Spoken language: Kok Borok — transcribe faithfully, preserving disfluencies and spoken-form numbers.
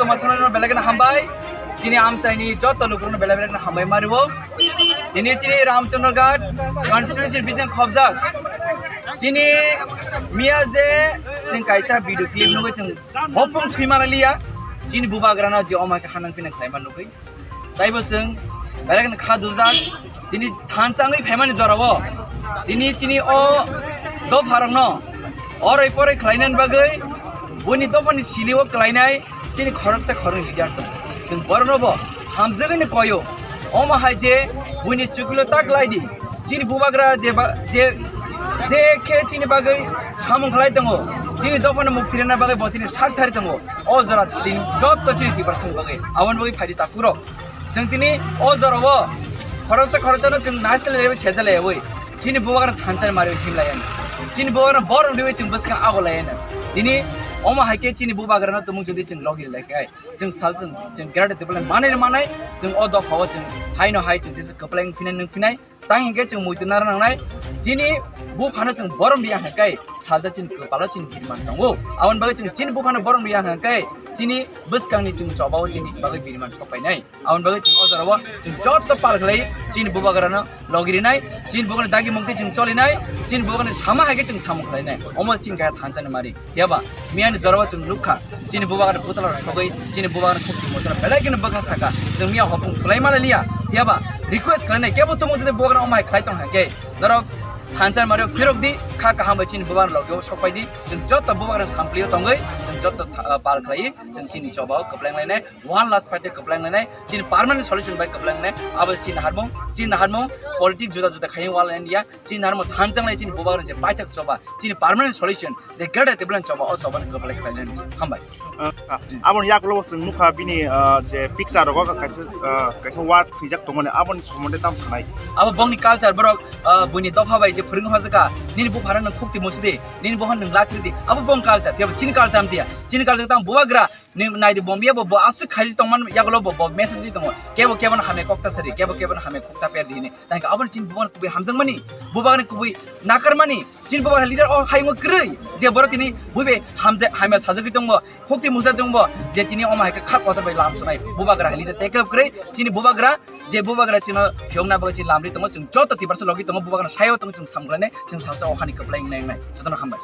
Tongma thongnai no belai kheno hambai. Chini amchaini joto lukurokno belai belai kheno hambai mario. Tini chini Ramchandra Ghat constituency bising khobjak. Chini miya je chwng kaisa video clip nugwi chwng hopung thwimana liya. Chini bubagrano je omo khe hanang pinang khlaima nugwi. Taibo chwng belai kheno kha dujak. Tini thansa wngwi phaimani jorao. Tini chini o dopharokno oroi poroi khlainani bagwi buini dophani silio kwlainai chini khoroksa khoroknwi leader tongo. Chwng borokno bo hamjagwino koyo. Omo hai je buini chukilo ta kwlai di. Chini bubagra je ba-, je, je khe chini bagwi samung khlai tongo, chini dophano mukti rwna bagwi bo tini sak thari tongo. O jora tini jotto chini Tiprasani bagwi. Aboni bagwi phaidi takhurok. Chwng tini o jorao khoroksa khoroksano chwng naisle lewi seja lewi chini bubagrano thansa mari himlaiya. Chini bubagrano borom riwi chwng bwskang ago laiya. Tini omo hai khe chini bubagrano tumung jodi chwng logi lai khai chwng sal chwng chwng Greater Tipraland manai manai chwng o dophao chwng haino hai chwng tisa kwplai wng phinai nung phinai. Tang hinkhe chwng muitu nara nangnai. Chini buphano chwng borom riya hwnkhe salsa chini kwpalo chini birman tongo. Aboni bagwi chwng chini buphano borom riya hwnkhe chini bwskangni chwng chobao chini bagwi birman sokpainai. Aboni bagwi chwng o jorao chwng joto pal khlai chini bubagrano logi rinai, chini bubagrani dagi mungtwi chwng cholinai, chini bubagrani sama hai khe chwng samung khlainai. Omo chini kaya thansani mari. Phiya ba, miyani jorao chwng nukha, chini bubagrani butala rok sogwi, chini bubagrani khukti mochara belai kheno bwkha saka, chwng miya hopung khwlai mani liya. Phiya ba, request khlainai, kebo tumung jodi bubagrano omo hai khlai tong hwnkhe, norok thansa mari phirok di, kha kaham bai chini bubagrani logio sokpai di, chwng joto bubagrani samplio tongwi, chwng joto tha-, pal khlai, chwng chini chobao kwpleng lainai, one last fight de kwpleng lainai, chini permanent solution bai kwpleng lainai, abo chini harmung, chini harmung, politics juda juda khaiyung wal india, chini harmung thansa lai chini bubagrani je paithak choba, chini permanent solution, je Greater Tipraland choba, o choba ni kwplai khlai nani se. Hambai. Ah, aboni yakulo bo chwng nukha bini, ah, je picture rogo kaisa, ah, kaisa word swijak tongmani, aboni somonde tam sanai. Abo bongni culture borok, ah, buini dopha bai je phwrwng hojaka, nini buphano nang khukti musidi, nini buphano nang latridi, abo bong culture, phiya bo chini culture amtiya, chini culture tang bubagra, nini naidi bombiya bo, bo aswk khaiji tongman yakulo bo, bo message ri tongo, kebo kebo no hamya kok ta sari, kebo kebo no hamya kok ta per di hini. Tangkhe aboni chini bubagrani kubui hamjakmani, bubagrani kubui nakarmani, chini bubagrani leader o hayungo kwrwi, je borok tini buibai hamja-, hamya sajagwi tongbo, khukti musa tongbo, je tini omo hai khe kha kotor bai lam sonai, bubagra leader take up kwrwi, chini bubagra, je bubagra chino phiyokna bagwi chini lamri tongo, chwng joto Tiprasa logi tongo, bubagra sayo tongo, chwng samkhlainai, chwng salsa o hani kwplai wngnai wngnai, jotono hambai.